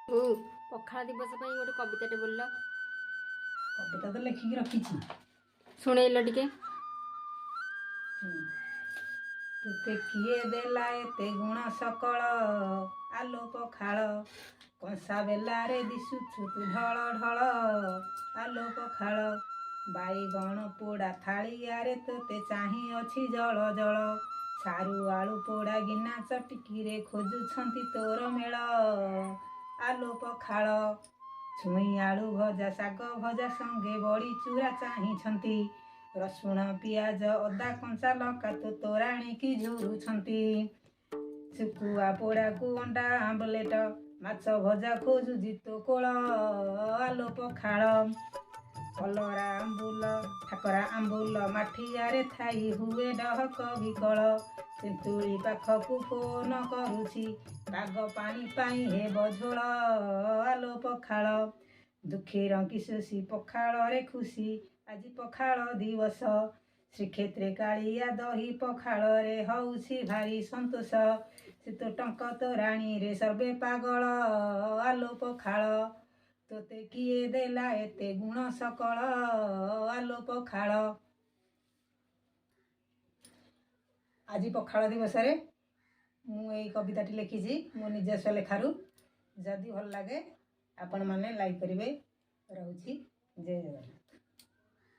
ଓ ପଖାଳ ଦିବସ ପାଇଁ ଗୋଟେ କବିତାଟେ ବୋଲିଲ। କବିତା ତ ଲେଖିକି ରଖିଛି। ଶୁଣେଇଲ ଟିକେ। ତୋତେ କିଏ ଦେଲା ଏତେ ଗୁଣ ସକଳ, ଆଲୋ ପଖାଳ। କଂସା ବେଲାରେ ଦିଶୁଛୁ ତୁ ଢଳ ଢଳ, ଆଲୋ ପଖାଳ। ବାଇଗଣ ପୋଡ଼ା ଥାଳିଆରେ ତୋତେ ଚାହିଁ ଅଛି ଜଳ ଜଳ। ସାରୁ ଆଳୁ ପୋଡ଼ା ଗିନା ଚଟିକିରେ ଖୋଜୁଛନ୍ତି ତୋର ମେଳ, ଆଲୋ ପଖାଳ। ଛୁଇଁ ଆଳୁ ଭଜା ଶାଗ ଭଜା ସଙ୍ଗେ ବଡ଼ି ଚୁରା ଚାହିଁଛନ୍ତି। ରସୁଣ ପିଆଜ ଅଦା କଞ୍ଚା ଲଙ୍କା ତୋ ତୋରାଣିକି ଝୁରୁଛନ୍ତି। ଶୁଖୁଆ ପୋଡ଼ାକୁ ଅଣ୍ଡା ଆମ୍ବଲେଟ, ମାଛ ଭଜା ଖୋଜୁଛି ତୋ କୋଳ, ଆଲୋ ପଖାଳ। କଲରା ଆମ୍ବୁଲ ଠାକରା ଆମ୍ବୁଲ ମାଠିଆରେ ଥାଇ ହୁଏ ଡହକ ବିକଳ। ତେନ୍ତୁଳି ପାଖକୁ ଫୋନ କରୁଛି, ରାଗ ପାଣି ପାଇଁ ହେବ ଝୋଳ, ଆଲୋ ପଖାଳ। ଦୁଃଖୀ ରଙ୍କି ଶୋଷି ପଖାଳରେ ଖୁସି, ଆଜି ପଖାଳ ଦିବସ। ଶ୍ରୀକ୍ଷେତ୍ରେ କାଳିଆ ଦହି ପଖାଳରେ ହଉଛି ଭାରି ସନ୍ତୋଷ। ସେ ତ ଟଙ୍କ ତୋରାଣୀରେ ସର୍ବେ ପାଗଳ, ଆଲୋ ପଖାଳ। ତୋତେ କିଏ ଦେଲା ଏତେ ଗୁଣ ସକଳ, ଆଲୋ ପଖାଳ। ଆଜି ପଖାଳ ଦିବସରେ ମୁଁ ଏଇ କବିତାଟି ଲେଖିଛି ମୋ ନିଜସ୍ୱ ଲେଖାରୁ। ଯଦି ଭଲ ଲାଗେ ଆପଣମାନେ ଲାଇକ୍ କରିବେ। ରହୁଛି, ଜୟ ଜଗନ୍ନାଥ।